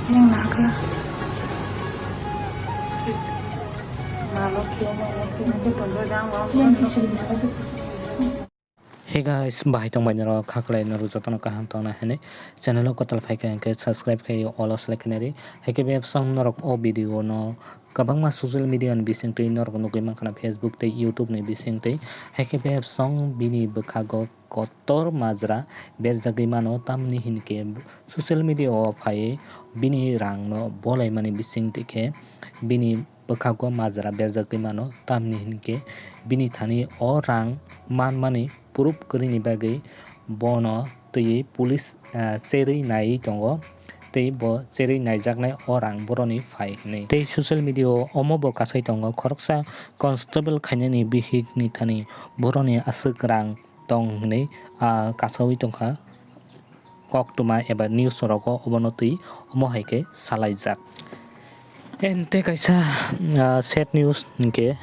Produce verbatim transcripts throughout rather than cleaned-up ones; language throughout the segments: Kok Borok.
Hey guys, bahai tong bai norok khaklai norok jotono kaham tongna hinwi channel o kwtal phaikha hinkhe subscribe khai all o select khainari. Haikhe bebsong norok o video no kwbangma social media ni bisingtwi norok nugwi mankha na Facebook tei YouTube ni bisingtwi. Haikhe bebsong bini bwkhago kotor majra berjagwi mano, tamni hinkhe social media o phaiwi bini rang no bolaimani bisingtwi khe bini bwkhago majra berjagwi mano, tamni hinkhe bini thani o rang manmani proof kwrwini bagwi bono twiwi police, ah, cherwi naiwi tongo, tei bo cherwi naijaknai o rang boroni phai hinwi. Tei social media o omo bo kasai tongo, khoroksa constable khainani bihikni thani boroni aswk rang tong hinwi, ah, kasawi tongkha. Koktwma eba news rogo obono twi omo hai khe salaijak. Tei kaisa, ah, sad news hinkhe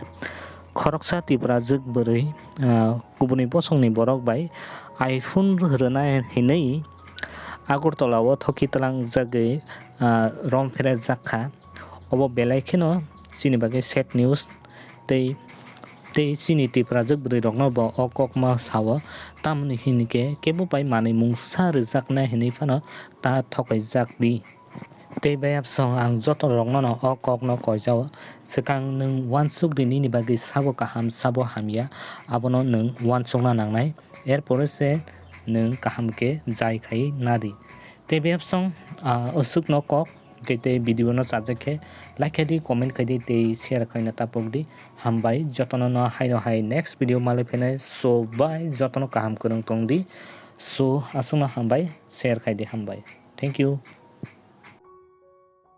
khoroksa Tiprajwk bwrwi, ah, kubuni bosongni borok bai iPhone rwna hinwi Agartala o thoki twlangjagwi, ah, rom pherajak kha. Obo belai kheno chini bagwi sad news. Tei, tei chini Tiprajwk bwrwi rokno bo o kokma sao, tamni hinkhe kebo bai manwi mungsa rwjaknai hinwi phano ta thokaijak di. Tei bayapsong ang joto rokno no o kokno koijao, swkang nwng uansuk di nini bagwi sabo kaham sabo hamya, abono nwng uansukna nangnai, erpore se nwng kaham khe jai khai nadi. Tei bayapsong, ah, usukno kok, hwnkhe tei video no chajak khe like khai di, comment khai di tei share khaina tapok di. Hambai jotono no haino hai next video malai phainai. So bye, jotono kaham kwrwng tong di. So aswkno hambai, share khai di, hambai. Thank you.